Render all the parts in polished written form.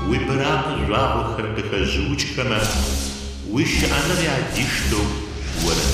Уи быракъ жъуагъуэхэр къыхэжьыукӏхэмэ, уи шыӏэныгъи адиштэу уэрэд.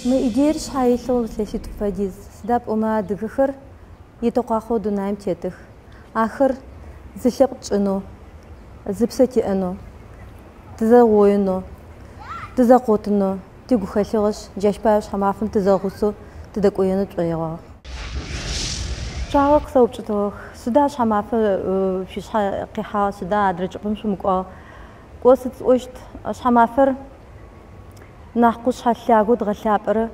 Мы идеер сшъхьэ илъэу илъэситӏу фэдиз. Сыда пӏомэ адыгэхэр итэкъуахэу дунаим тетых. Ахэр зы лъэпкъ тшӏынэу, зы псэ тиӏэнэу, тызэугъоинэу, тызэкъотынэу тигухэлъыгъэшъ, джащ пае ӏошъхьэмафэм тызэгъусэу тыдэкӏоенэу тшӏоигъуагъ. Пчъагъэ къысэупчӏытыгъэх. Сыда ӏошъхьэмафэ шъуишъхьэ къихьагъ, сыда адрэ чӏыпӏэм шъумыкӏуагъ? Кӏо сыд сӏощт, ӏошъхьэмафэр нахь къушъхьэ лъагэу дгъэлъапӏэрэ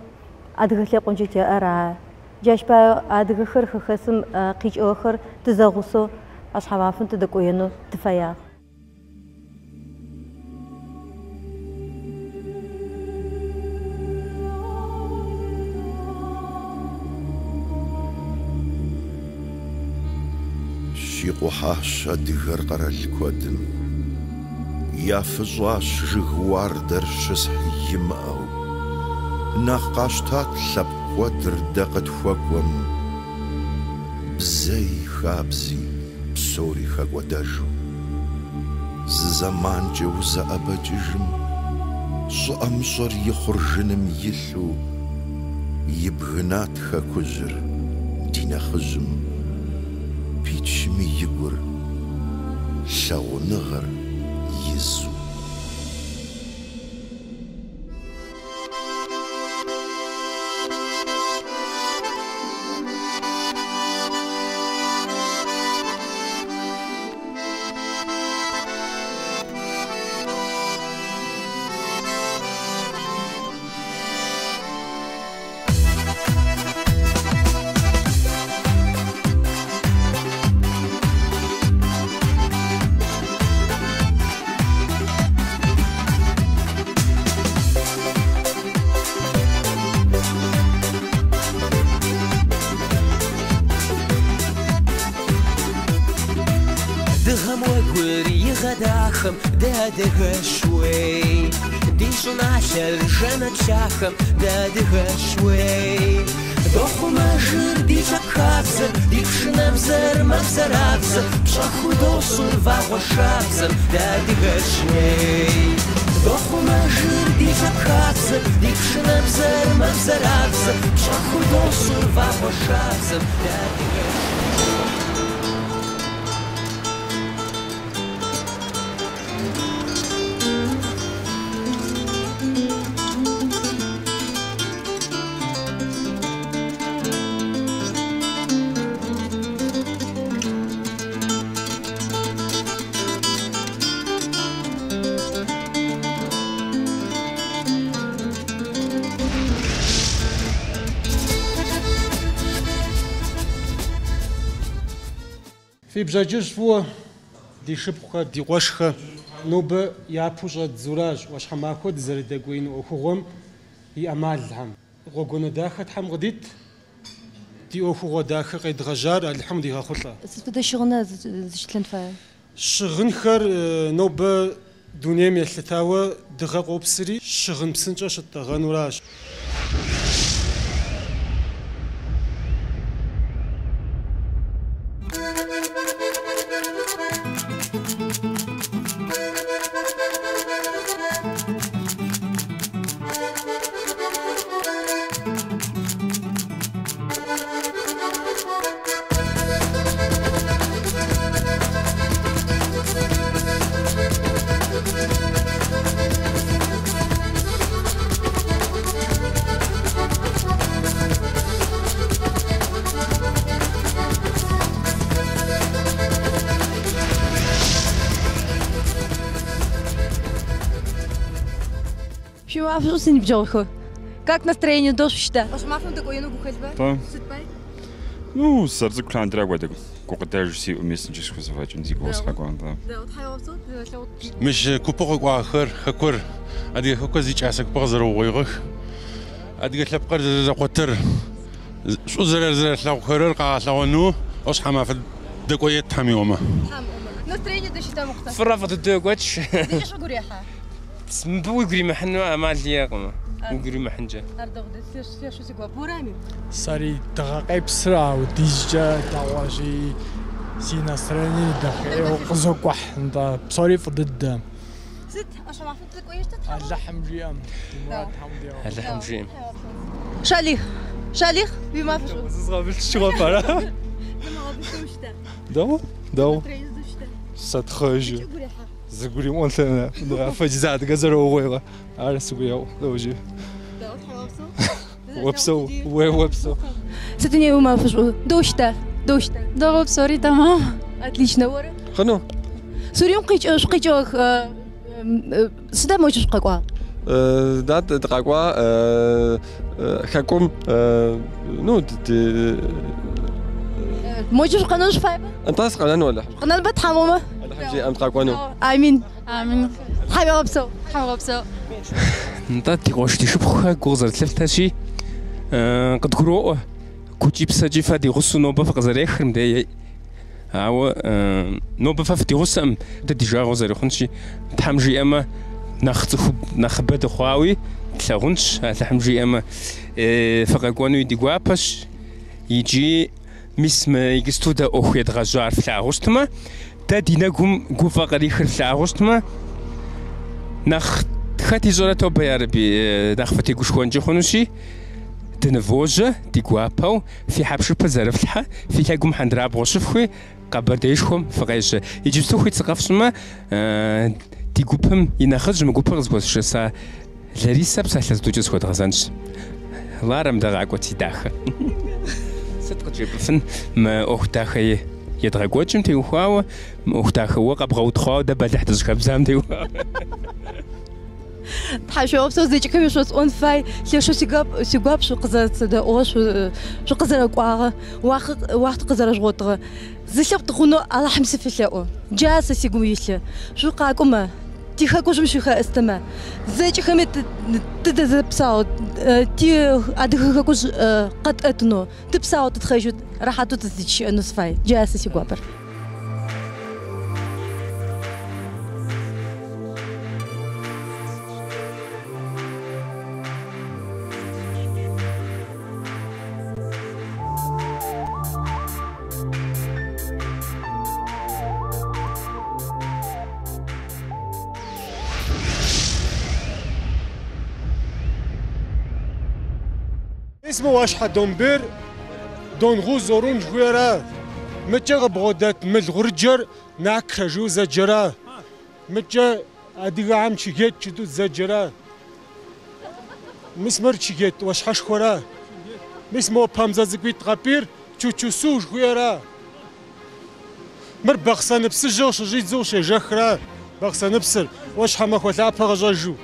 адыгэ лъэпкъымкӏэ тиӏэр ары. Джащ пае адыгэхэр хэхэсым къикӏыгъэхэр тызэгъусэу ӏошъхьэмафэм тыдэкӏоенэу тыфэягъ. Щикъухьащ адыгэр къэрал куэдым, Яфыщӏащ жыг уардэр щысхь имыӏэу. Нэхъ къащтат лъэпкъ кӏуэдыр дэ къытхуэкӏуэм, Бзэи хабзи псори хэкӏуэдэжу. Зы зэманкӏэ узэӏэбэкӏыжым, Щӏы ӏэмыщӏэр и хъуржыным илъу, Ибгынат хэкужьыр ди нэхъыжьым, Пичми и гур, лъагъуныгъэр изу. Дыгъэм уэгур игъэдахэм дыадыгэщ уей. Ди щӏыналъэр жэнэт лъахэм дыадыгэщ уей. Дохъумэжыр ди лъэпкъ хабзэр, ди пшынэбзэр мэбзэрабзэ, пщӏэ худощӏыр вагъуэ шабзэм дыадыгэщ уей. Дохъумэжыр ди лъэпкъ хабзэр, ди пшынэбзэр мэбзэрабзэ, пщӏэ худощӏыр вагъуэ шабзэм дыадыгэщ. Фи пщэдджыжь фӏыуэ, ди шыпхъухэр, ди къуэшхэ, нобэ япэу щӏэддзуращ ӏуащхьэмахуэ дызэрыдэкӏуеину ӏуэхугъуэм и ӏэмалхэм. Гъуэгуанэ дахэ Тхьэм къыдит, ди ӏуэхугъуэ дахэ къедгъэжьар Алыхьым дигъэхъулӏэ. Сыт хуэдэ щыгъына зыщытлъэн фае? Щыгъынхэр нобэ дунейм елъытауэ дыгъэ къопсри, щыгъын псынщӏэ щыттӏэгъэнуращ. Шъуимафэ шӏу, синыбджэгъухэр. Как настроение дэгъу шъущыта? ӏуащхьэмахуэм дэкӏуеину гухэлъба? Тӏэ. Сыд пай? Ну, сызэрыцӏыкӏу лъандэрэ апхуэдэ гукъыдэж сиӏэу мис иджы схузэфӏэкӏын си гугъэу сыкъэкӏуам, тӏэ. Дэгъу, тхьэегъэпсэу, тызэрэлъэгъут. Мыщ купэу къэкӏуагъэхэр хэкур, Адыгэ хэкур зикӏасэ купэ къызэрэугъоигъэх. Адыгэ лъэпкъыр зэрэзэкъотыр, шӏу зэрэзэрэлъэгъухэрэр къагъэлъэгъонэу ӏошъхьэмафэ дэкӏоет Тхьэм иӏомэ. Тхьэм иӏомэ. Настроение дэщыта мыхъута? Фӏырэ фӏы дыдэу екӏуэкӏ. Зыкӏи шӏугу урехьа? Мыбы уигу иримыхьыну ӏэмал иӏэкъым, уигу иримыхьынкӏэ. Ар дэгъу дэд, лъэшэу сигуап. Орами? Сэри дыгъэ къепсыр аудизкӏэ дэгъуэщи, си настроениер дахэу къызокӏухь, нтӏэ, псори фӏы дыдэ. Сыт, ӏуащхьэмахуэм тыкӏуеищтэ Тхьэм? Алыхьым жиӏэм, ди мурад Тхьэм дигъэхъулӏэ. Алыхьым жиӏэм. Шалих, Шалих, уи мафэ шӏу. Зызгъэбылъщыгъэ пӏэрэ? Зымыгъэбылъэу ущыта? Дэгъу, дэгъу. Настроение здэщыта? Сэтхъэжьы. Зыкӏи угу рехьа? Зыгу римыӏон лъэнэ, фэдиз адыгэ зэрэугъоигъэ. Ар сыгу еӏу, лӏэужьы. Дэгъу, тхьэугъэпсэу. Опсэу, уе опсэу. Сыт уи мафэ шӏу? Дэгъу щыта? Дэгъу щыта? Дэгъу, псори тэмам. Отлично, оры? Хъуну. Сурием къикӏ, шъукъикӏыгъэх. Сыда мощ шъукъэкӏуагъ? Да, дыкъэкӏуа хэкум, ну, ди... Мощ шъукъэнэну шъуфаеба? Нтӏэ, сыкъэнэну, Алыхьым. Къэнэнба Тхьэм ыӏомэ? Алыхьым жиӏэм дыкъэкӏуэну. Амин. Амин. Тхьэуегъэпсэу. Тхьэуегъэпсэу. Нтӏэ, ди къуэш, ди шыпхъухэр гу къызэрытлъыфтэщи, къыдгуроӏуэ, гукӏи псэкӏи фэ ди гъусэу нобэ фыкъызэрехыр мыдей. Ауэ нобэ фэ фыдигъусэкъым, дэ ди жагъуэ зэрыхъунщи, Тхьэм жиӏэмэ, нэхъ цӏыху нэхъыбэ дыхъуауи тлъагъунщ, Алыхьым жиӏэмэ, фыкъэкӏуэнуи ди гуапэщ. Икӏи мис мы иджысту дэ ӏуэху едгъэжьар флъагъуу щытмэ, дэ ди нэгум гуфӏэ кърихыр флъагъуу щытмэ, нэхъ хэт ищӏэрэ тобэ ярэби, нэхъ фытегушхуэнкӏи хъунущи, дынывожьэ, ди гуапэу, фи хьэпшыпыр зэрыфлъхьэ, фи лъэгум хьэндрабгъуэ щыфхуи, Къэбэрдеишхуэм фыкъежьэ. Иджыпсту хуит сыкъэфщӏмэ, ди гупым и нэхъыжь мы гупыр къызэхуэзышэса Ларисэ псалъэ зытӏукӏэ зыхуэдгъэзэнщ. Ларэ, мыдэ къакӏуэт, си дахэ. Сыт къыджепӏыфын мы ӏуэху дахэ едгъэкӏуэкӏым теухуауэ, мы ӏуэху дахэ уэ къэбгъэутхъуауэ дэ бэлыхь дыщӏыхэбдзам теухуауэ? Тхьэшъуегъэпсэу зэкӏэхэми шъосӏон фай, лъэшэу сигуап шъукъызэрэсэдэӏугъэ, шъукъызэрэкӏуагъэ, уахътэ къызэрэжъугъотыгъэ. Зы лъэпкъ тыхъунэу Алахьым сыфэлъэӏо. Джа сэ сигум илъы. Шъукъакӏомэ, тихэкужъым шъухэӏыстэмэ, зэкӏэхэми тыдэзэпсау, ти адыгэ хэкужъ къэтӏэтынэу, тыпсау тытхъэжьэу, рэхьатэу тызыщыӏэнэу сыфай. Джа сэ сигуапэр. Мис мы ӏуащхьэ Домбейр Донгуз Орун жыхуиӏэра, мыкӏэ къыбгъуэдэт мыл гъурыджэр Накрэ жиӏэу зэджэра, мыкӏэ адыгэхэм Чегет жытӏэу зэджэра. Мис мыр Чегет ӏуащхьэшхуэра. Мис мо пэмзэ цӏыкӏуитӏ къэпӏийр Чучусу жыхуиӏэра. Мыр Бахъсэныпсыжьыр щыщӏидзэу щежэхра, Бахъсэныпсыр, ӏуащхьэмахуэ лъапэ къыщӏэжу.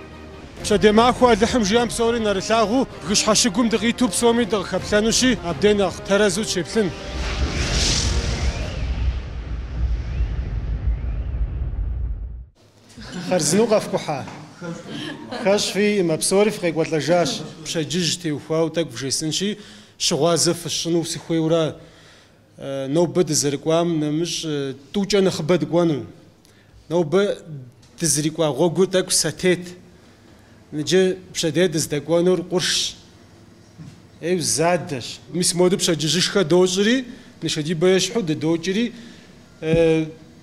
Пщэдей махуэ Алыхьым жиӏэм псори нэрылъагъуу, бгыщхьэ щыгум дыкъиту псоми дыкъыхэплъэнущи, абдей нэхъ тэрэзу дыщеплъын. Хъарзынэу къэфкӏухьа? Хэщӏ фиӏэмэ, псори фыкъекӏуэлӏэжащ. Пщэдджыжь теухуауэ тӏэкӏу вжесӏэнщи, щыгъуазэ фысщӏыну сыхуейуэра. Нобэ дызэрыкӏуам нэмыщӏ тӏукӏэ нэхъыбэ дыкӏуэну. Нобэ дызэрикӏуа гъуэгур тӏэкӏу сэтейт. Иджы пщэдей дыздэкӏуэнур къуршщ. Ӏейуэ задэщ. Мис моду пщэдджыжьышхэ дощӏри, нышэдибэ ещхьу дыдокӏри,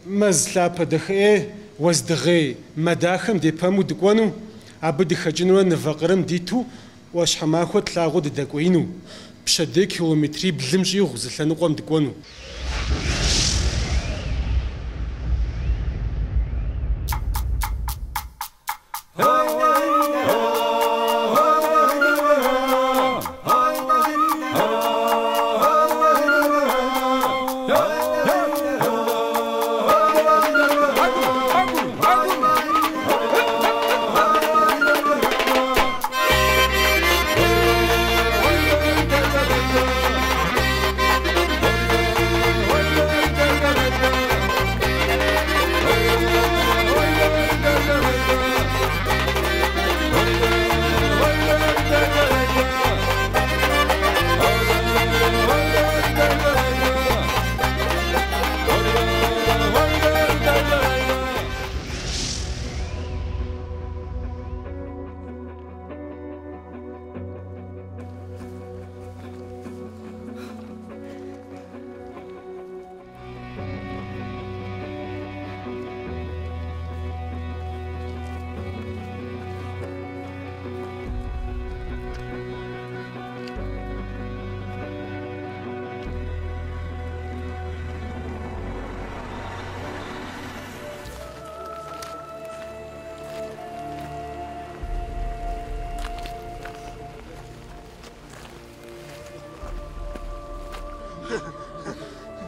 мэз лъапэ дахэӏей, уэздыгъей мэ дахэм депэму дыкӏуэну, абы дыхэкӏынурэ нывэ къырым диту, ӏуащхьэмахуэ тлъагъуу дыдэкӏуеину, пщэдей километриблым щӏигъу зы лъэныкъуэм дыкӏуэну.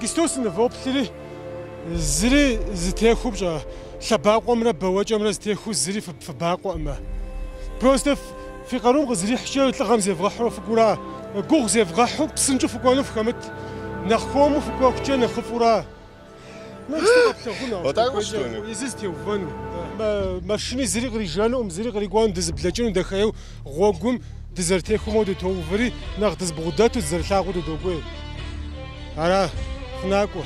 Иджыпсту сынывоплъри, зыри зытехуу пщӏэ лъэбакъуэмрэ бэуэкӏэмрэ зытехуу зыри фыбакъуэӏымэ. Просто фи къарум къызэрихькӏэ лӏыгъэм зевгъэхьурэ фыкӏуэра, гугъу зевгъэхьу псынщӏэу фыкӏуэну фхэмыт, нэхъ хуэму фыкӏуэхукӏэ нэхъыфӏура. Вот так вот, что ли? Езы зытеувэну. Машини зыри кърижэнукъым, зыри кърикӏуэну, дызэблэкӏыну дахэӏейуэ гъуэгум дызэрытехуэу моуэ дытоувэри, нэхъ дызбгъудэту, дызэрылъагъуу дыдокӏуей. Ара, фынакӏуэ.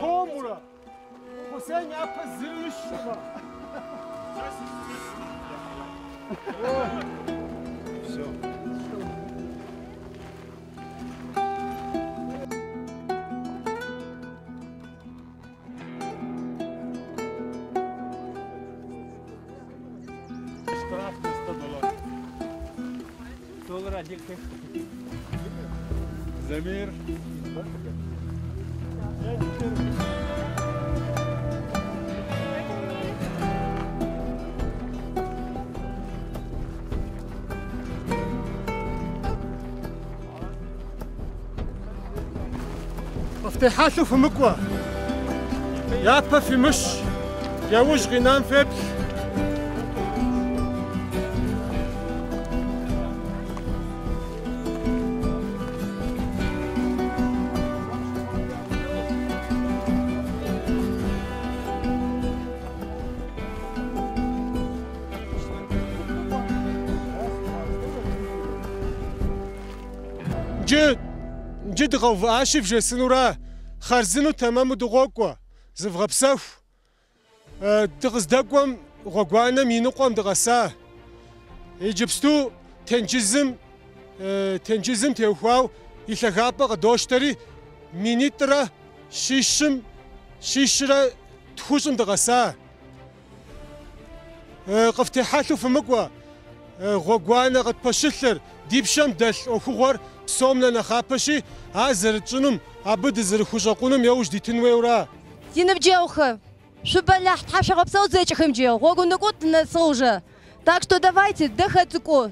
Хуэмурэ, Хъусен япэ зыри ищӏмэ. Все. Штраф на $100. Доллар один. Замир. Къыфтехьэлъэу фымыкӏуэ, япэ фимыщ, яужь къинам феплъ. Иджы, иджы дыкъэувыӏащи вжесӏэнура, хъарзынэу тэмэму дыкъокӏуэ, зывгъэпсэху. Дыкъыздэкӏуэм гъуэгуанэм и ныкъуэм дыкъэса. Иджыпсту тенджызым, тенджызым теухуау и лъагапӏэ къыдощтэри, минитӏрэ щищым, щищрэ тхущӏым дыкъэса. Къыфтехьэлъэу фымыкӏуэ, гъуэгуанэ къытпэщылъыр, ди пщэм дэлъ ӏуэхугъуэр псом нэ нэхъапэщи, ар зэрытщӏынум, абы дызэрыхущӏэкъунум яужь дитын хуейуэра. Си ныбджэгъухэ, шъубэлахь тхьашъуегъэпсэу зэкӏэхэмкӏэ, гъогу ныкӏо тынэсыгъ уже. Так что давайте дэхэ цӏыкӏу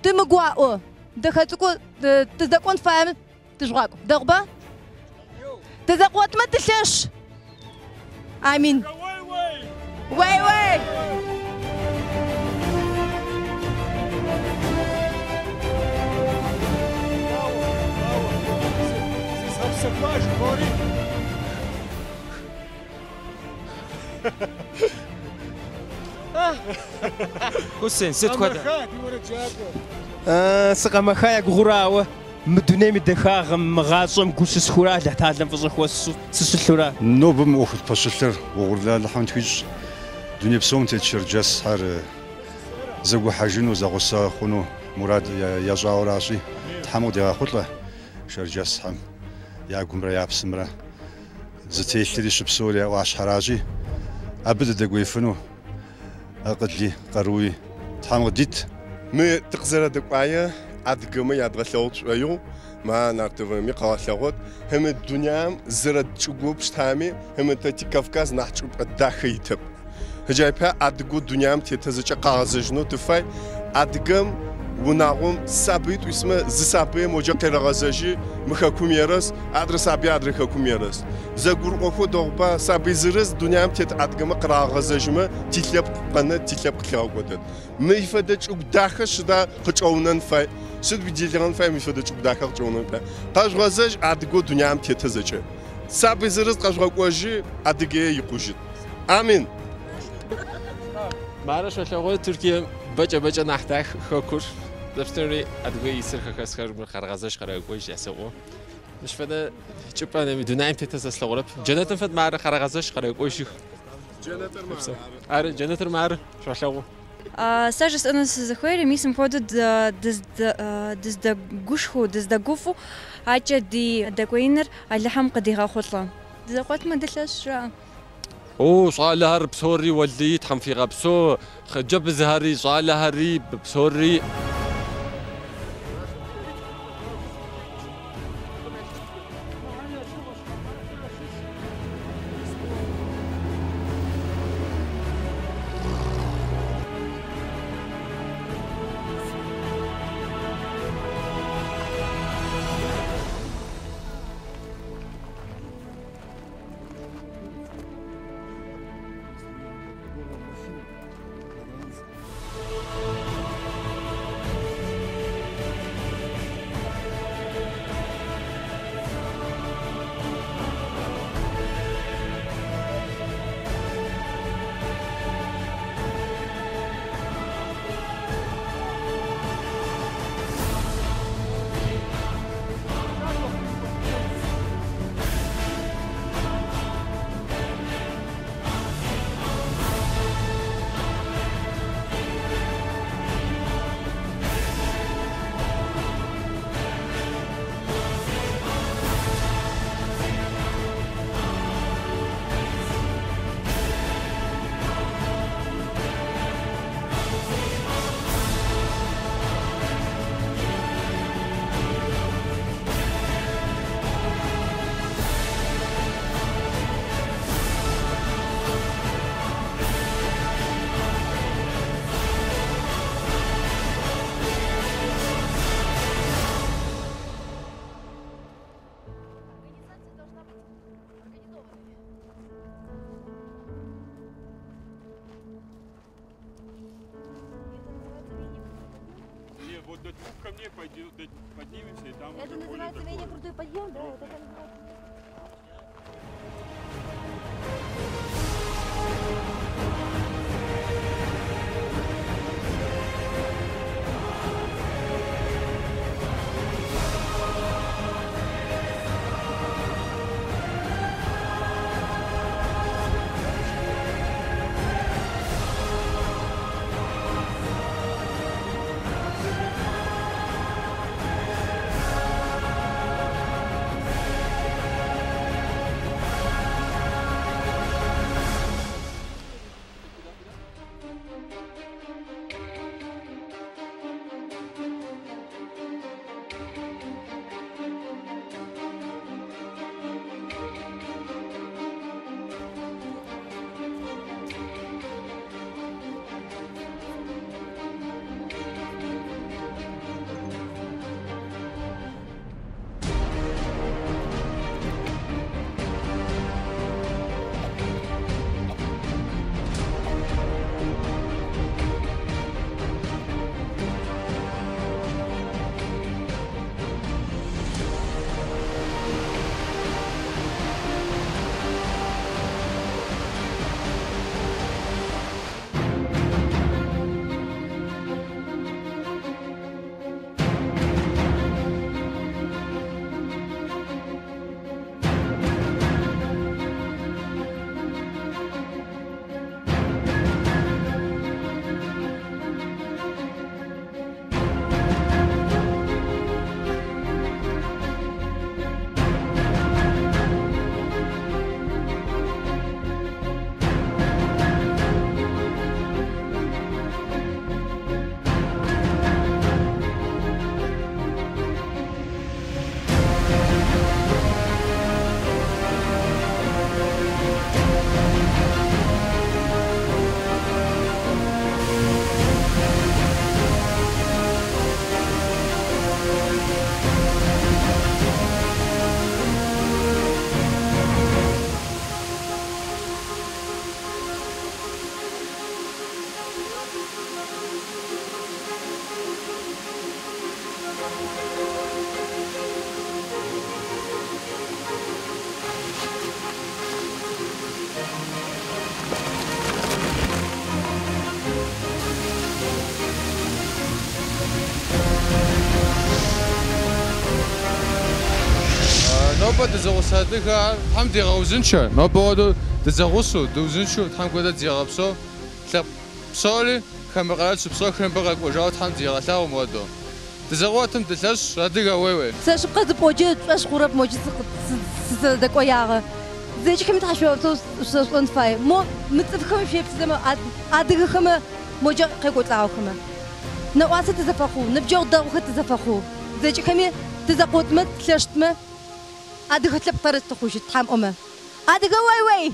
тымыгуаӏо, дэхэ цӏыкӏу тыздэкӏон фаем тыжъугъакӏу. Дэгъуба? Тызэкъотмэ тылъэш. Амин. Уей-уей! Зызгъэпсэхуа жыпӏори. Хусен, сыт хуэдэ? Къэмэха, ди уэрэджыӏакӏуэ. Сыкъэмэха я гугъура, ауэ мы дунейм и дахагъэм, мы гъащӏэм гу щысхура, Алыхьталэм фӏыщӏэ хуэсщӏу сыщылъура. Нобэ мы ӏуэху тпэщылъыр угъурлы Алыхьым тхуищӏ. Дуней псом тет шэрджэсхэр зэгухьэжыну, зэгъусэ хъуну мурад ящӏауэращи, Тхьэм къыдигъэхъулӏэ шэрджэсхэм я гумрэ я псэмрэ зытелъри щыпсэури а ӏуащхьэращи, абы дыдэкӏуеифыну акъыли къаруи Тхьэм къыдит. Мы тыкъызэрэдэкӏуае адыгэмэ ядгъэлъэгъу тшӏоигъу, ма Нарт ТВ-ми къэгъэлъэгъот. Мы дунаим зэрэчӏыгоу пштами, мы тэ ти Кавказ нахь чӏыпӏэ дахэ итэп. Ыджайпэ адыгэу дунаим тетэ зэкӏэ къагъэзэжьынэу тыфай. Адыгэм унагъом сабыитӏу исмэ, зы сабые моджэ къерэгъэзэжьи, мы хэкум ерэс, адрэ сабые адрэ хэкум ерэс. Зэгурыӏохэу дэгъуба, сабый зырыз дунаим тет адыгэмэ къырагъэзэжьымэ, тилъэпкъ къэнэ, тилъэпкъ лъигъэкӏодэт. Мы фэдэ чӏыгу дахэ сыда къычӏэунэн фай? Сыд уиделыгъэн фай мы фэдэ чӏыгу дахэ къычӏэунэн фай? Къэжъугъэзэжь адыгэу дунаим тетэ зэкӏэ. Сабый зырыз къэжъугъэкӏожьи, Адыгее икъужьыт. Амин! Мары шъолъэгъу Туркием бэкӏэ бэкӏэ нахь дах хэкур. Зэпстэури адыгэ исыр хэхэсхэр мыр къаргъэзэжь къэрэкӏожь ясэӏо. Мыщ фэдэ чӏыпӏэ нэмыкӏ дунаим тетэу сэ слъэгъурэп. Джэнэтым фэд мары къарэгъэзэжь къэрэкӏожьых. Джэнэтыр мары. Ары, джэнэтыр мары шъолъэгъу. Сэ жысӏэну сызыхуейр, мис мыпхуэдэу дыздэгушхуэу, дыздэгуфӏэу акӏэ ди дэкӏуеиныр Алыхьым къыдигъэхъулӏэ. Дызэкъуэтмэ дылъэщ, жаӏэ. О, щӏалэхэр псори уэлэхьи Тхьэм фигъэпсэу, хъыджэбзхэри, щӏалэхэри псори. Вот до двух камней поднимемся, и там Это уже более называется такое. менее крутой подъем, да? Вот это называется. Нобэ дызэгъусэ адыгэхэр Тхьэм дигъэузыншэ, нобэ хуэдэу дызэгъусэу, дыузыншэу Тхьэм хуэдэ дигъэпсэу, лъэпкъ псори хамэ къэрал щыпсэухэр мыбы къэкӏуэжауэ Тхьэм дигъэлъагъу мыуэдэу. Дызэгъуэтым дылъэщ, адыгэ уей-уей. Сэ шъыпкъэ зыпӏокӏэ шӏошъ хъурэп моджы сызэдэкӏоягъэ. Зэкӏэхэми тхьашъуегъэпсэу сшӏэн фае. Мо мы цӏыфхэм шъуеплъызэмэ, адыгэхэмэ моджэ къекӏолӏагъэхэмэ. Нэӏуасэ тызэфэхъу, ныбджэгъу дэгъухэр тызэфэхъу. Зэкӏэхэми тызэкъотмэ, тлъэщтмэ, адыгэ лъэпкъ тэрэз тыхъужьыт Тхьэм ӏомэ. Адыгэ уей-уей!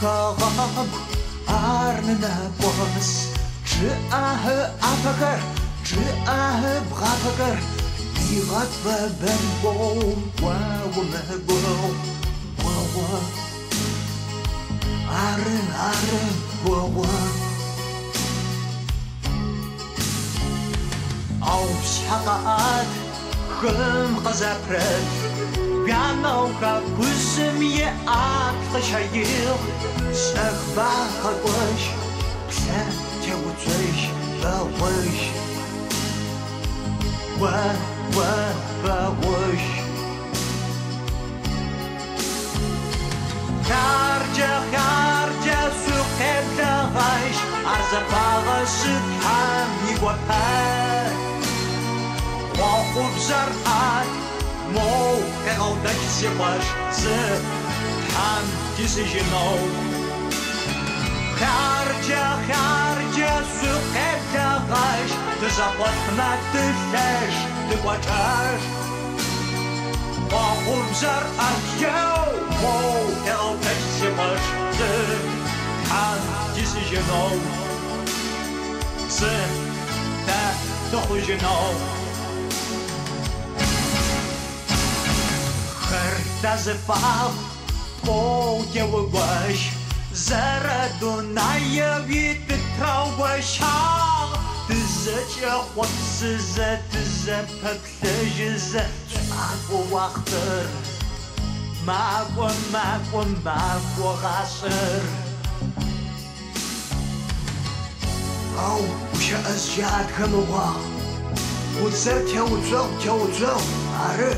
Хэгъэгу ар нынэкӏос, чъыӏэ ӏапэхэр, чъыӏэ бгъапэхэр игъэфэбэн гугъу, уэ умыгугъу, гугъу. Ары, ары, гугъу. Ау пшъхьэ къэӏэт, хым къызэпрыт, уянэу хэкужъым иӏаплъ къыщэигъ, шӏэхба къэкӏожь, плъэ теуцожь, бэгъожь. Уэ, уэ, бэгъуэж. Хъяркӏэ, хъяркӏэ шъукъеблэгъэжь, ар зэфагъэшъы Тхьэм и гуапэт. Хъуэхъубжьэр ӏэт, моу къегъэутэкӏ си къуэш, зы Тхьэм дисыжыну. Хъяркӏэ, хъяркӏэ шъукъеблэгъэжь, дызэкъуэтмэ дылъэщ, дыкӏуачӏэщ. Хъуэхъубжьэр ӏэт, еу, моу къегъэутэкӏ си къуэш, зы Тхьэм дисыжыну. Зы дэ дыхъужыну. Хыр дазыфагу тӏоу теугуэш, зэрэдунаеуи тытраугуэшагъ, дызэкӏэхъуэпсызэ, дызэпэплъэжьызэ, макӏуэ уахътыр. Макӏуэ, макӏуэ, макӏуэ гъащӏэр. Ау гущыӏэжъкӏэ адыгэм ыӏуагъ, Гъуцэр теуцогъу, теуцогъу, ары.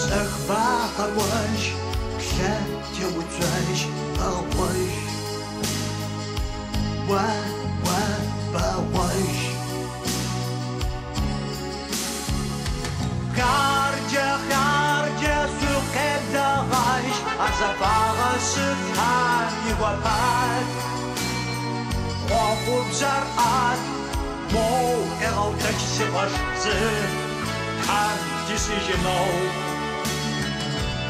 Шӏэхба къэкӏожь, плъэ теуцожь, бэгъожь. Уэ, уэ, бэгъожь. Хъяркӏэ, хъяркӏэ шъукъеблэгъэжь, ар зэфагъэшъы Тхьэм и гуапэт. Хъуэхъубжьэр ӏэт, моу къегъэутэкӏ си къуэш, зы Тхьэм дисыжыну.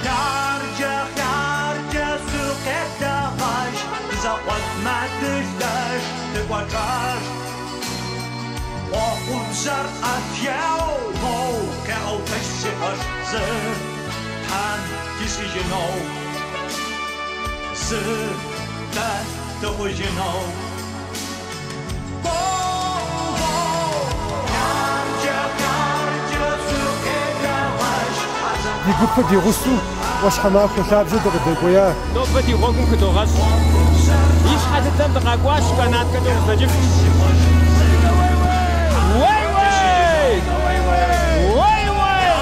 Хъяркӏэ, хъяркӏэ шъукъеблэгъэжь, дызэкъуэтмэ дылъэщ, дыкӏуачӏэщ. Хъуэхъубжьэр ӏэт, еу, моу къегъэутэкӏ си къуэш, зы Тхьэм дисыжыну. Зы дэ дыхъужыну. Ди гупыр ди гъусэу ӏуащхьэмахуэ лъабжьэ дыкъыдэкӏуея. Нобэ ди гъуэгум хыдогъэщӏ. Ищхьэ дыдэм дыкъэкӏуащ канаткэкӏэ уздэкӏыфым. Уей-уей! Уей-уей!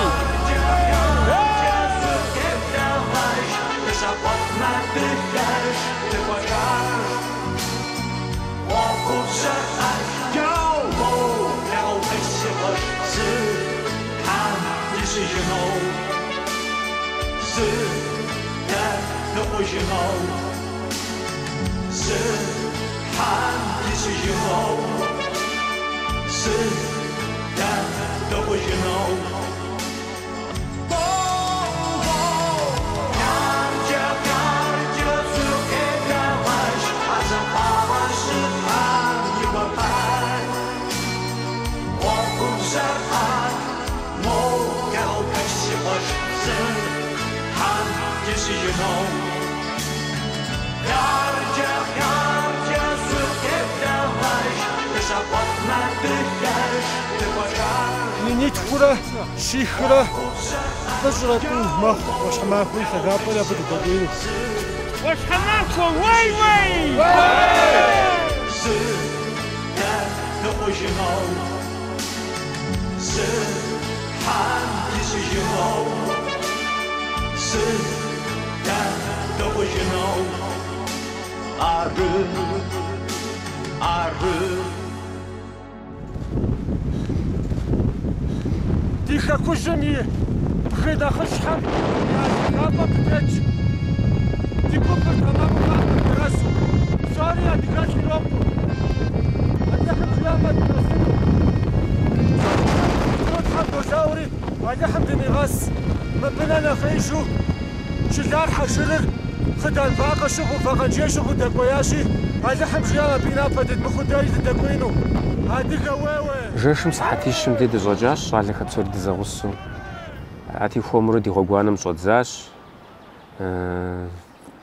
Минитхурэ щихрэ плӏыщӏрэ тӏу мэхъу ӏуащхьэмахуэ и лъагапӏэри абы дыдэкӏуеину. ӏуащхьэмахуэ, уей-уей! Зы дэ дыхъужыну, зы Тхьэм дисыжыну, зы дэ дыхъужыну. Ары, ары. Ди хэкужьым и бгы нэхъыщхьэм я лъагапӏэм дытетщ. Ди гупыр тэмэму макӏуэ тэрэзу. Псори адыгэлӏ ирокъу. Алыхьым жиӏэмэ дынэсыну. Тхьэм долъэӏури, Алыхьым дынигъэс. Мыбы нэ нэхъеижу Чылар хьэжырыр хъыдан вакъэ щыгъыу, вакъэнжей щыгъыу дэкӏуеящи, Алыхьым жиӏэм абы и напэ дыдмыхыу дэри дыдэкӏуеину. Адыгэ уей-уей! Жэшым сыхьэтищым де дыщӏэкӏащ, щӏалэхэр псори дызэгъусэу. Арати, хуэмурэ ди гъуэгуанэм щӏэдзащ.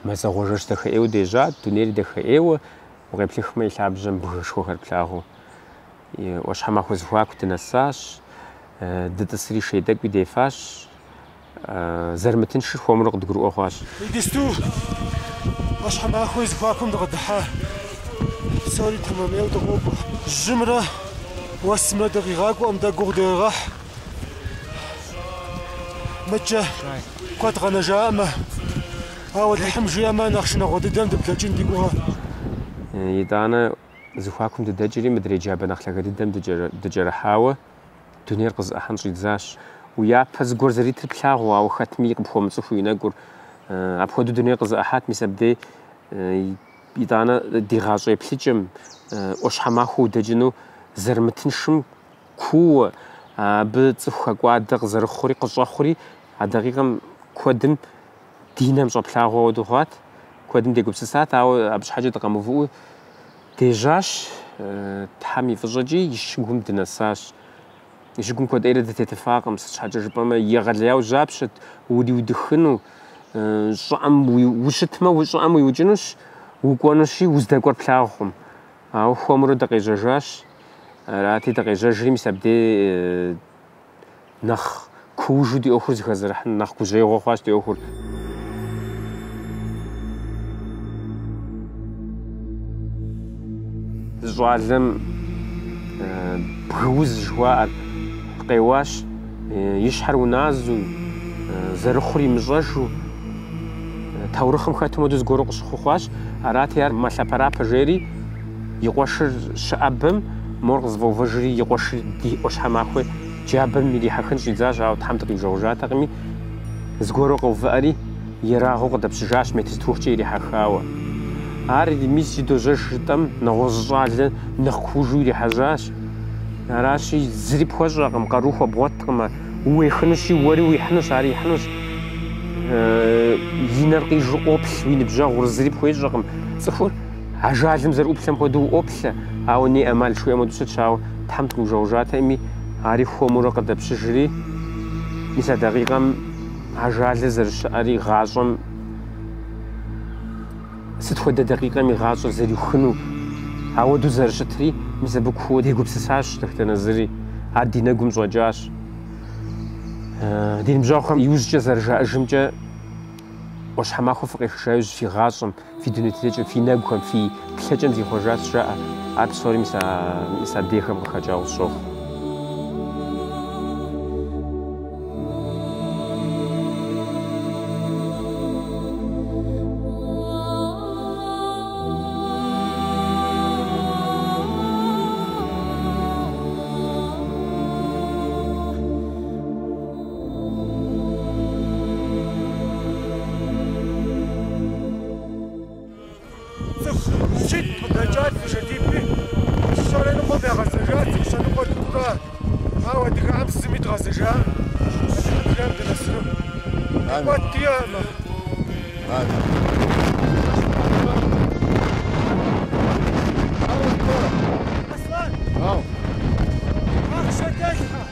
Мазэгъуэ жэщ дахэӏейуэ дежьат, дунейри дахэӏейуэ, укъеплъыхмэ и лъабжьэм бгышхуэхэр плъагъуу. ӏуащхьэмахуэ зэхуаку дынэсащ, дытӏысри шей тӏэкӏуи дефащ. Зэрымытыншыр хуэмурэ къыдгурыӏуэ хъуащ. Иджысту ӏуащхьэмахуэ и зэхуакум дыкъыдыхьа. Псори тэмэмейуэ дыкъокӏуэ. Жьымрэ Уэсымрэ дыкъигъакӏуэкъым, дэ гугъу дегъэхь. Мыдкӏэ куэд къэнэжаӏымэ, ауэ Алыхьым жиӏэмэ, нэхъ шынагъуэ дыдэм дыблэкӏын ди гугъэ. Итӏанэ зэхуакум дыдэкӏри, мыдрей джабэ нэхъ лъагэ дыдэм дыкӏэрыхьауэ дунейр къызэӏыхьэн щӏидзащ. Уи япэ зыгуэр зэритыр плъагъуу, ауэ хэтми къыпхуэмыцӏыхуу и нэгур. Апхуэдэу дунейр къызэӏыхьат, мис абдей итӏанэ ди гъащӏэ еплъыкӏэм, ӏуащхьэмахуэ удэкӏыну зэрымытыншым кууэ, абы цӏыху хэкӏуадэ къызэрыхъури къыщӏэхъури а дакъикъэм куэдым ди нэм щӏэплъагъуэ хуэдэу хъуат, куэдым дегупсысат, ауэ абы щхьэкӏэ дыкъэмыувыӏэу дежьащ, Тхьэм и фӏыщӏэкӏи и щыгум дынэсащ. И щыгум куэд ӏейрэ дытетыфакъым, сыт щхьэкӏэ жыпӏэмэ, егъэлеяуэ жьапщэт, уриудыхыну, щӏыӏэм ущытмэ, щӏыӏэм уиукӏынущ, укӏуэнущи, уздэкӏуэр плъагъукъым. Ауэ хуэмурэ дыкъежьэжащ. Арати, дыкъежьэжри, мис абдей нэхъ куужу ди ӏуэхур зэхэзэрыхьын, нэхъ гужьеигъуэ хъуащ ди ӏуэхур. Зы щӏалэм бгыуз жыхуаӏэр къеуащ, и щхьэр уназу, зэрыхъур имыщӏэжу, таурыхъым хэтым хуэдэу зыгуэру къыщыхъуу хъуащ. Арати, ар мэлъэпэрапэ жери, и къуэшыр щыӏэбэм, мор къызэфӏэувэжри, и къуэшыр ди ӏуащхьэмахуэ джабэм ирихьэхын щӏидзащ, ауэ Тхьэм дыкъиужэгъужатэкъыми, зыгуэру къэувыӏэри, ерагъыу къыдэпщыжащ метр зытхухкӏэ ирихьэхауэ. Ар мис иджы дожьэж жытӏэм, нэгъуэщӏ щӏалэ нэхъ куужу ирихьэжьащ. Аращи, зыри пхуэщӏэкъым, къару хуэбгъуэткъым. Уехынущи, уэри уихьынущ, ари ихьынущ. И нэр къижу къоплъ уи ныбжьэгъур, зыри пхуещӏэкъым. Цӏыхур ажалым зэрыӏуплъэм хуэдэу уӏуоплъэ, ауэ неӏэмал жыхуиӏэм хуэдэу щытщ, ауэ Тхьэм дыкъиужэгъужатэкъыми, ари хуэмурэ къыдэпщыжри, мис а дакъикъэм ажалыр зэрыщыӏэри гъащӏэм сыт хуэдэ дакъикъэми гъащӏэр зэриухыну, ауэдэу зэрыщытри, мис абы кууэ дегупсысащ дэтхэнэ зыри, ар ди нэгум щӏэкӏащ. Ди ныбжьэгъухэм иужькӏэ зэрыжаӏэжымкӏэ, ӏуащхьэмахуэ фыкъехыжа иужь фи гъащӏэм, фи дуней тетыкӏэм, фи нэгухэм, фи плъэкӏэм зихъуэжащ, жаӏэ. Ар псори мис мис абдейхэм къыхэкӏауэ къысщохъу. Цӏыху щитӏ къыдэкӏат нышэдиби, щэрэ ныкъуэм ягъэзэжат, цӏыху щэ ныкъуэр дыхъурэ. Ауэ адыгэхэм зыми дгъэзэжакъым, Алыхьым жиӏэм дынэсыну. Къикӏуэт диӏэкъым. Аслъэн! Ахъшэ дэлъхьэ!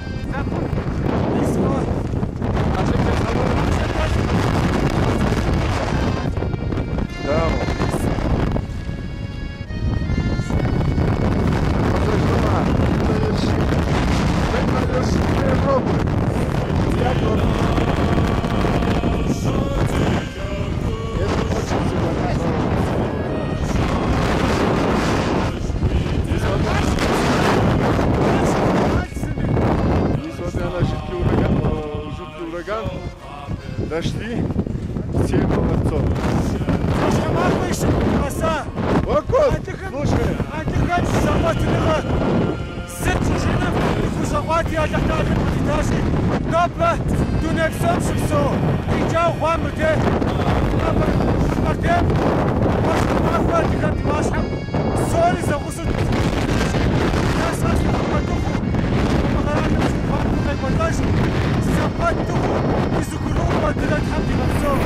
Дошли всех молодцов. Слушай, адыгэм зэкъуэтыныгъэ зы тщӏыжыным дыхущӏэкъуати, Алыхь Тэхьэлэм къыдитащи, нобэ дуней псом щыпсэу къикӏауэ хъуам мыдей Къэбэрдейм ӏуащхьэмахуэ адыгэм ди ӏуащхьэм псори зэгъусэу зэкъуэт дыхъуу, мы къэралым щыхъуам дыкъекӏуэлӏэжу, зэкъуэт дыхъуу, дызэгурыӏуэу адыгэ Тхьэм дигъэпсэу.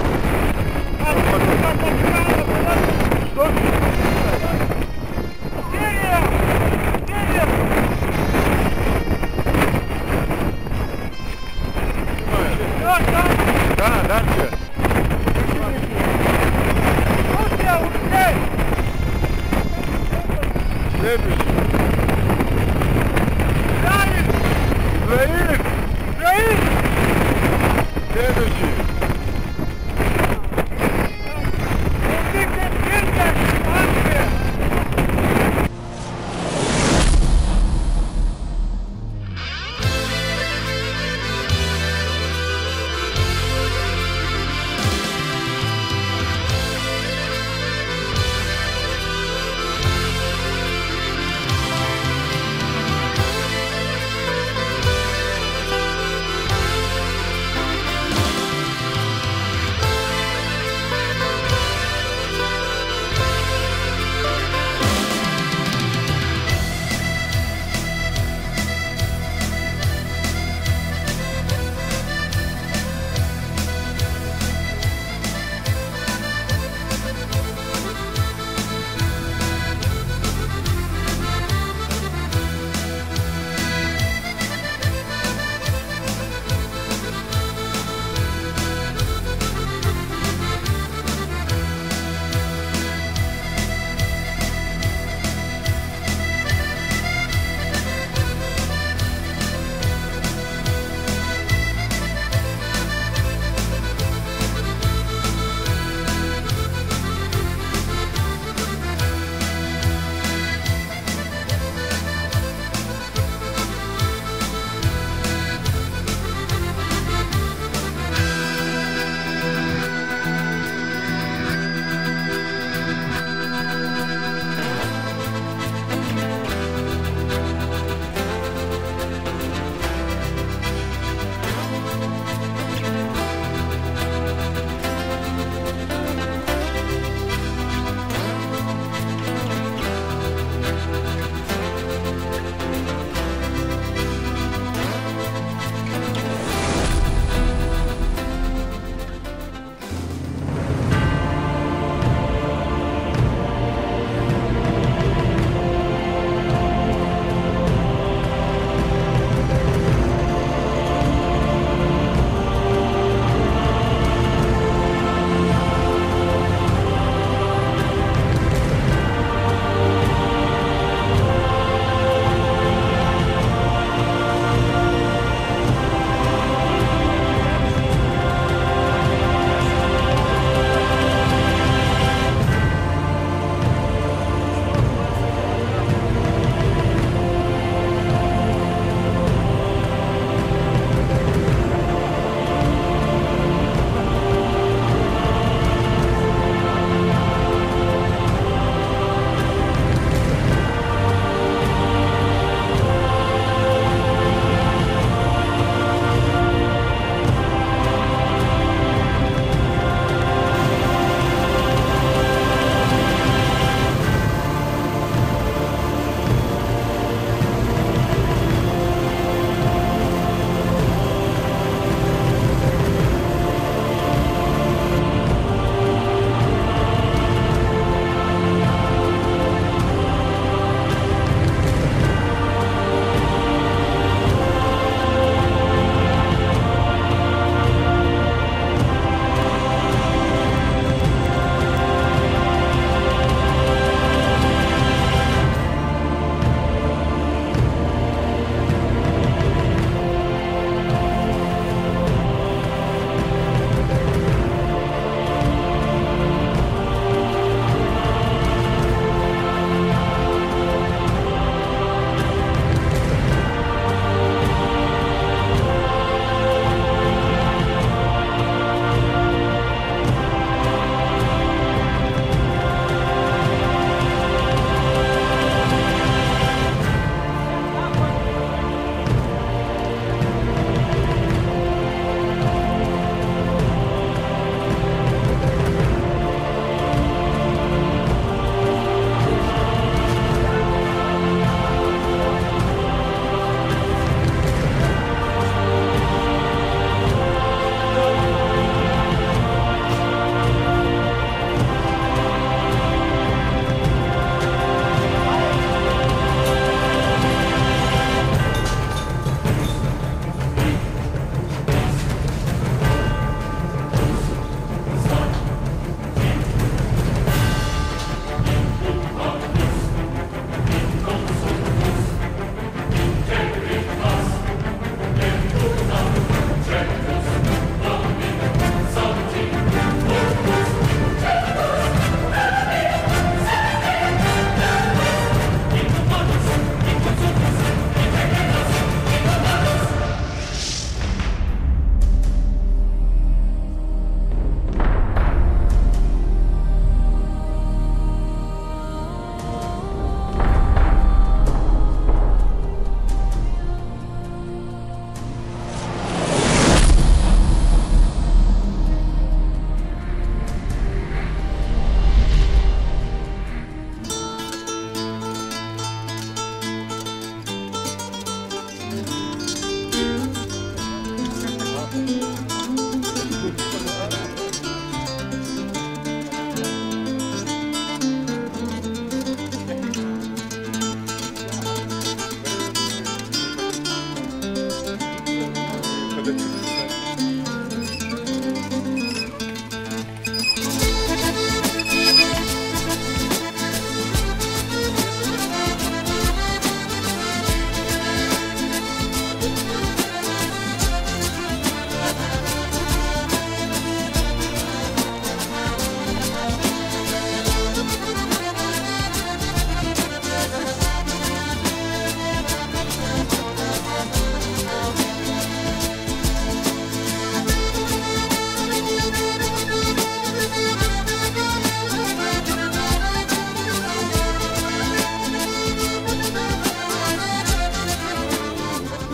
Да, дальше. Следующий.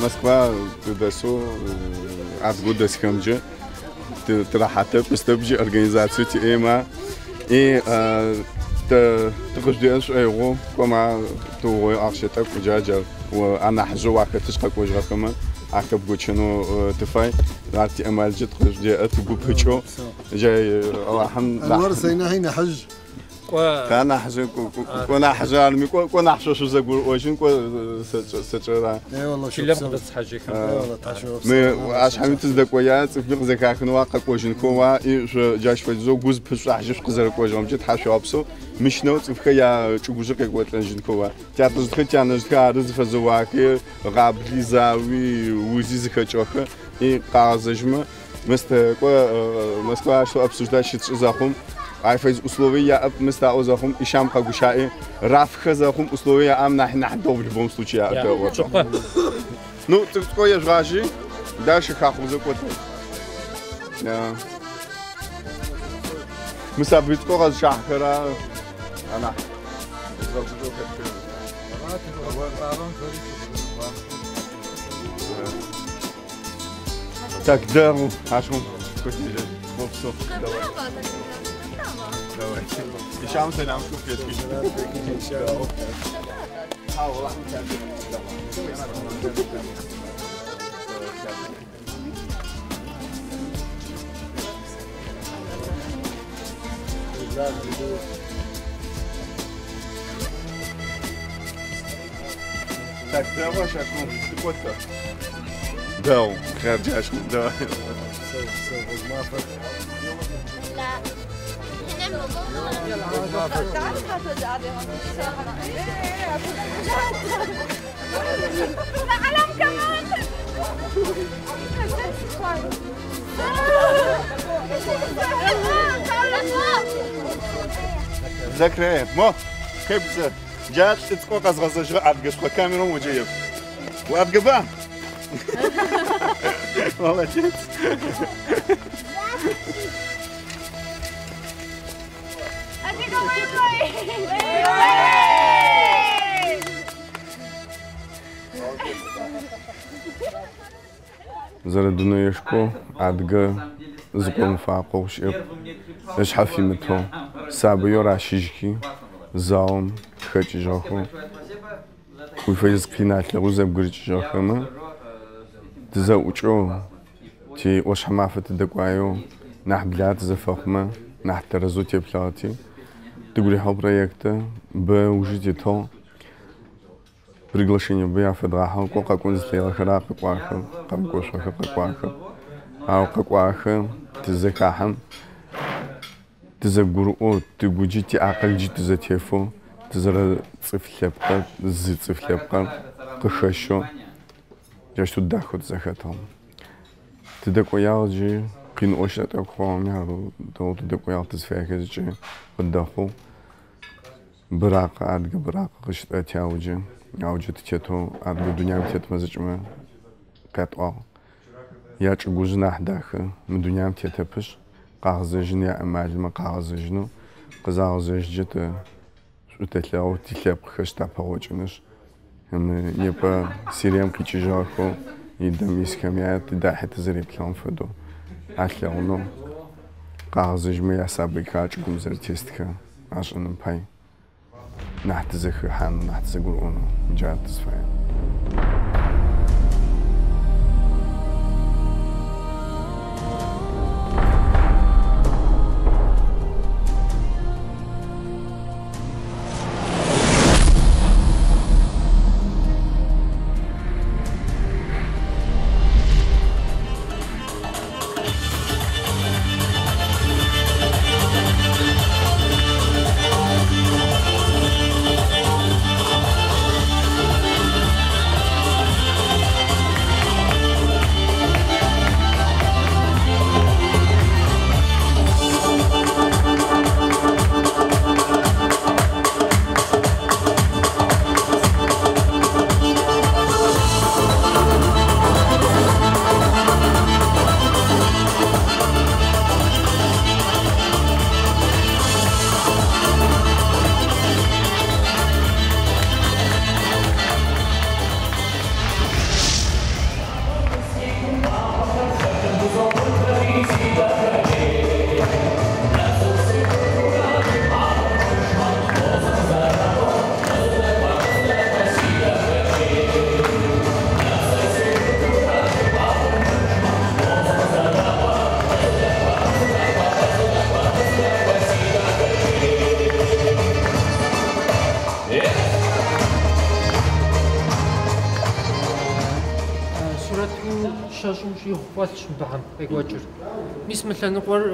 Москва тыдэсэу адыгэу дэсхэмджэ тырэхьатэп, мыстэбджи организацию тиӏэма и тыкъыжъудеӏэн шӏоигъоу кӏома тыугъоеу ахъщэ тӏэкӏу джа джар анахьыжъэу уахэтыщ къэкӏожьыгъэхэмэ ахэбгочэнэу тыфай. Ар тиӏэмалджэ тыкъыжъудеӏэ тыгу пыкӏэу джай Алахьым Анвар сэ нахьи нахьыжь. Та нахьыжъ кӏо нахьыжъ арми кӏо кӏо нахь шъо шъузэгурыӏожьын кӏо сэкӏэра. Чылэм къыдэсхьажьыхэм. Мы ашъхьэми тыздэкӏоя цӏыфми къызэхахынэу ва къэкӏожьынхэу ва и шъо джащ фэдизэу гу зыпышъухьажьы шъукъызэрэкӏожьыгъэмкӏэ Тхьэ шъуегъэпсэу мыщынэу цӏыфхэр я чӏыгужъы къекӏолӏэжьынхэу ва. Тятэжъхэр тянэжъхэр ары зыфэзэуахи гъабли зауи узи зыхэкӏыгъэхэр и къагъэзэжьмэ Мыст кӏо Москва что обсуждать щытшӏы зэхъум ай фэдиз условий яӏэп мыст аӏо зэхъум Ишам къэгущаӏи рафхэ зэхъум условий яӏэм нахь нахь дэгъу в любом случае яӏэ тэӏо. Ну, цӏыкӏу цӏыкӏоу ежъугъажьи, дальше хахъузэ кӏотэу. Мы сабый цӏыкӏоу къэзыщахьэхэра анахь згъэгушӏоу хэтхэр. Так, дэгъу, ащыгъум кӏотежьэ. Опсэу. Давай. Давай. Ишам сэлам шӏу фетхыжь. Так, дэгъу, ащыгъум тыкӏотэ. Дэгъу, хъярджэ ащыгъум, давай. العلم كمان. Закрыт. Мо, кайбзэ. Джа лӏыцӏыкӏоу къэзгъэзэжьыгъэ адыгэшхо камерэм уджэеп. Уадыгэба? Молодец. Зэрэдунэешхоу адыгэ зыкъомыфакъоу щыӏэп, ышъхьэ фимытэу, сабыеу ращыжьхи, заом хэкӏыжьыгъэхэу, уи фэдиз къин алъэгъоу зэбгырыкӏыжьыгъэхэмэ, тызэӏукӏэу, ти ӏошъхьэмафэ тыдэкӏуаеу, нахь благъэ тызэфэхъумэ, нахь тэрэзэу теплъыгъэти, тыгу рихьыгъ проектэ, бэ ужи тетыгъ. Приглашение бэ афэдгъахьыгъ, кӏо къэкӏон зылъегъэхэра къэкӏуахэ, къэмыкӏошъохэр къэкӏуахэ. Ау къэкӏуахэ тызэхахьэм, тызэгурыӏоу, тыгуджи тиакъылджи тызэтефэу, тызэрэ цӏыф лъэпкъэр, зы цӏыф лъэпкъэр къыхэщэу, джащтэу дахэу тызэхэтыгъ. Тыдэкӏоягъ джы къиныӏо щыӏэ тӏэкӏу хъугъэми, ар дэгъоу тыдэкӏоягъ тызфаехэр зэкӏэ къыддэхъугъ. Быракъ, адыгэ быракъ къыщытӏэти ауджы, ауджы тытетэу адыгэ дунаим тетмэ зэкӏэмэ къятӏуагъ. Ячӏыгужъы нахь дахэ мы дунаим тетэпышъ, къагъэзэжьын яӏэмалмэ къагъэзэжьынэу, къызагъэзэжьыкӏэ тэ шӏу тэлъэгъу, тилъэпкъхэшъ тапэгъокӏынышъ. Мы непэ Сирием къикӏыжьыгъэхэу идэм исхэм я тыдахьи тызэреплъыгъэм фэдэу алъэгъунэу, къагъэзэжьмэ ясабыйхэр а чӏыгум зэрэтестхэр ашӏэным пай нахь тызэхыхьанэу, нахь тызэгурыӏонэу джар тызфаер. Сурэту 20-м щӏигъу фӏэлъщ мыбыхэм къекӏуэкӏыр. Мис мы лъэныкъуэр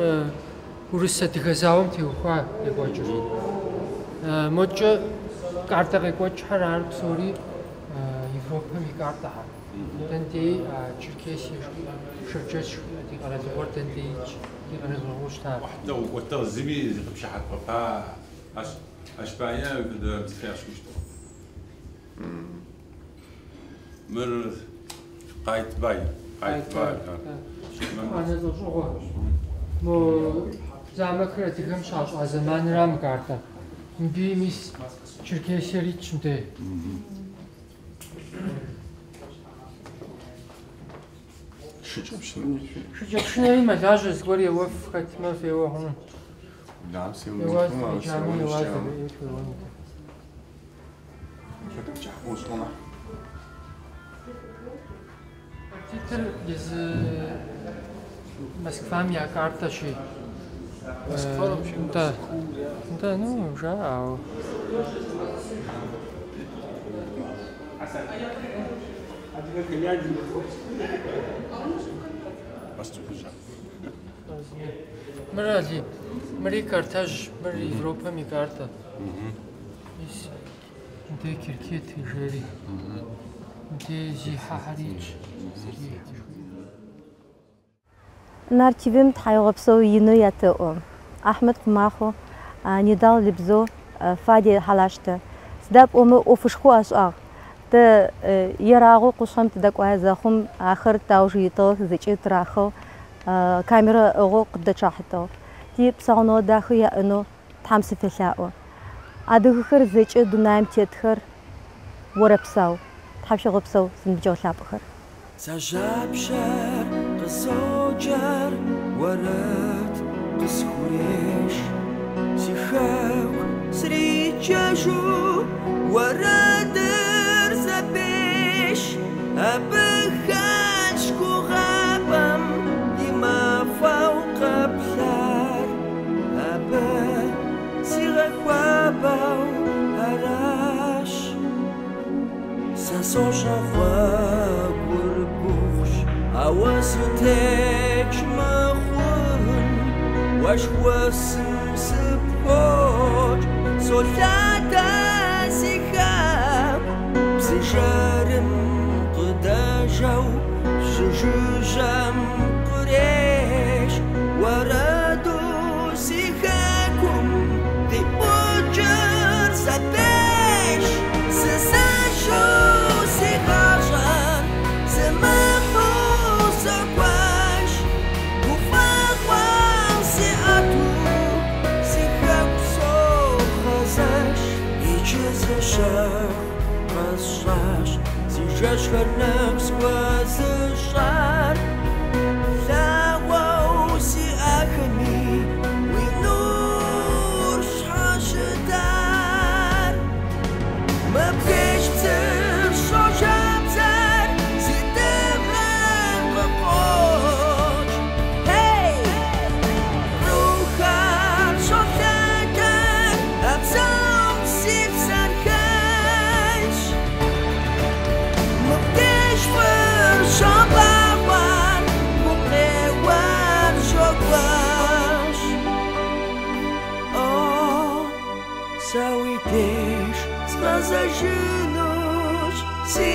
урыс-адыгэ зауэм теухуа къекӏуэкӏыр. Модкӏэ картэ къекӏуэкӏхэр ар псори Европэм и картэхэр. Дэндей Черкесия жыхуиӏэр, Шэрджэс жыхуиӏэр ди къэралыгъуэр дэндей итщ, ди къэралыгъуэу щытар. Уахътэ ӏукӏотыгъ, зыми зыкъыпщыхьэпӏэпа ащ пае зыфяшӏыщтыгъ. Мыр Къайтбай, Къайтбай. Етӏуанэ лӏэщӏыгъуэ. Мо замокыр адыгэм щащӏа зэманыра мы картэр. Мыбыи мис Черкесиер итщ мыбдей. Шыкӏэпшынэри мэлажьэ, зыгуэр еуэф хэтмэ феуэ хъуну. Еуаз, еджамэ, еуаз, еуэну. Картитӏыр езы Москвам я картэщи. Нтӏэ, нтӏэ, ну, жаӏэ, ауэ. Мыр Али, мыри картэжь, мыр Европэм и картэ. Мис мыдей Керкет жери. Мыдей зихьэхэр итщ. Нарт ТВ-м тхьэегъэпсэу ину ятэӏо. Ахьмэд Къумахуэ, Нидал Лыбзо, Фади Хьалащтэ. Сыда пӏомэ ӏофышхо ашӏагъ. Тэ ерагъэу къушъхьэм тыдэкӏуае зэхъум ахэр тауж итыгъэх, зэкӏэ тырахыгъ, камерэ ыӏыгъэу къыддэчъахьытыгъ. Ти псауныгъэ дахэ яӏэнэу Тхьэм сыфелъаӏо. Адыгэхэр зэкӏэ дунаим тетхэр орэпсау. Тхьэм шъуегъэпсэу, синыбджэгъу лъапӏэхэр. Сэ жьапщэр къызоджэр уэрэд къысхуреш. Си хэку сриджэжу уэрэдыр зэпеш. Абы хэлъщ гугъапӏэм и мафӏэу къэплъар. Абы сигъэхуабэу аращ. Сэ сощӏэ гъуэгур гугъущ, ауэ сытеч мыхъун. Уэшх уэсым сыпхокӏ, солъатэ си хэку. Псы жэрым къыдэжэу жьы жыжьэм къреш. Уэрэду си хэкум къиӏукӏыр зэпеш. Сызэшу си гъащӏэр сымыхьу сокӏуэж. Гуфӏэгъуэм сиӏэту си хэку согъэзэж. Иджы зы щэху къэсщӏащ, си жэщхэр нэху схуэзыщӏар. Лъагъуэу сиӏахэми уи нур щхьэщытар. Мыбдеж псыр щожабзэр, зи дыгъэр къыкъуокӏ. Хей! Къурухэр щолъэтэр, а псом си псэр хэлъщ. Мыбдеж фӏыр щобагъуэр, гукъеуэр щогуэщ. О, сэ уи деж згъэзэжынущ, си